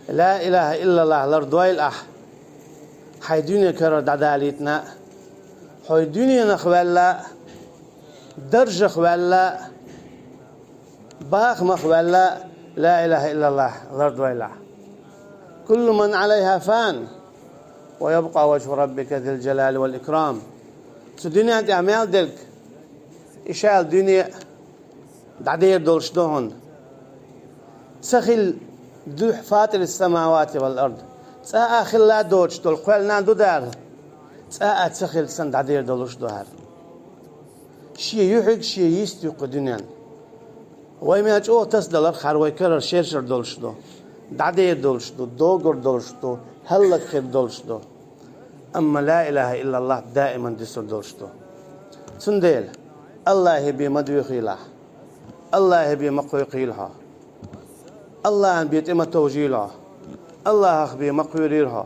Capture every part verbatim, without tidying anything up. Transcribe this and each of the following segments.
Ла илаха иллаллахӀ лардойла ахь, хьайн дуьне карара дӀадалийтина а, хьо дуьненах ваьлла а, даржах ваьлла а, бахамах ваьлла а, ла илаха иллаллахӀ лардойла ахь. كل من عليها فان ويبقى وجه ربك ذو الجلال والإكرام. Цу дуьнен тӀехь мел дерг, и шаьла дуьне а дӀадер долуш ду хьуна. Ца хилла дуьхьа فاطر السماوات والأرض, цкъа а хилла а доцуш долу, кхоьллина а ду дара, цкъа а ца хилла санна дӀадер долуш ду хӀара. Шен юьхьиг шен йист ю кху дуьнен. Вай мел чӀогӀа тасадаларх хӀара вай карара шершар долуш ду, дӀадер долуш ду, догар долуш ду, хӀаллакьхир долуш ду. Амма ла илаха иллаллахӀ даиман дуьсур долуш ду. Цундела АллахӀе бен ма доьхийла ахь, АллахӀе бен ма кхойкхийла хьо, АллахӀан бен тӀе ма товжийла хьо, АллахӀах бен ма кхоьрийла хьо,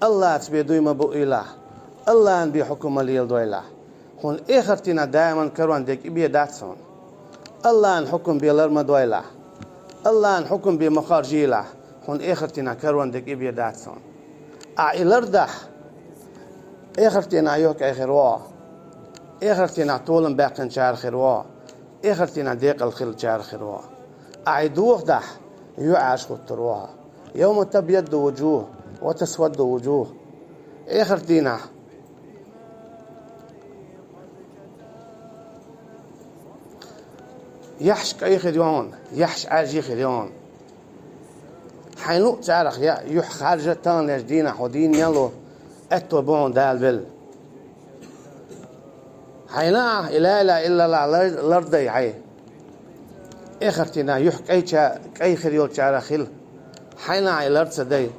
АллахӀца бен дуй ма буийла ахь, АллахӀан бен хьукам ма леладойла ахь. Хьуна эхартина даиман карон дерг и бен дац хьуна. АллахӀан хьукам бен лар ма дойла ахь, АллахӀан хьукам бен ма хоржийла ахь, хьуна эхартина карон дерг и бен дац хьуна. Ахь и лардахь, эхартина юьхькӀай хир ву хьо, эхартина толам баьккхинчарах хир ву хьо, эхартина декъал хиллачарах хир ву хьо. Ахь и дохадахь, юьхьӀаьржа хӀуттур ву хьо. يوم تبيض وجوه وتسود وجوه. Эхартинахь яххьаш кӀай хир ю хьуна, яххьаш Ӏаьржий хир ю хьуна. Хьайн луъу царах я юьхь харжа, таханлерчу дийнахь хьо дийна мел ву аьтто бу хьуна Дала велла. Хьайна ахь и ла илаха иллаллахӀ лар-, лардай хьай. Эхартина юьхь кӀайча-, кӀай хир йолчарах хила. Хьайна ахь и лар ца дай,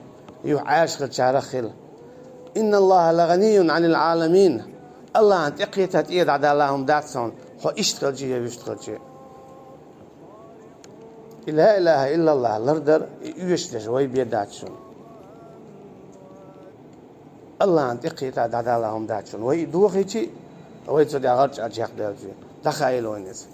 юьхь Ӏаьржа хиллачарах хила. إن الله لغني عن العالمين. АллахӀан тӀекхета тӀера дӀадала хӀума дац хьуна, хьо иштта хилча я вуьшта хилча. И ла илаха иллаллахӀ лардар, и оьшуш дерш вай бен дац шуна. АллахӀан тӀекхета дӀадала хӀума дац шуна. Вай и дохийчи, вай цу тӀехь гӀарчӀа чекхдаьлчи, дӀахаийла вайна иза.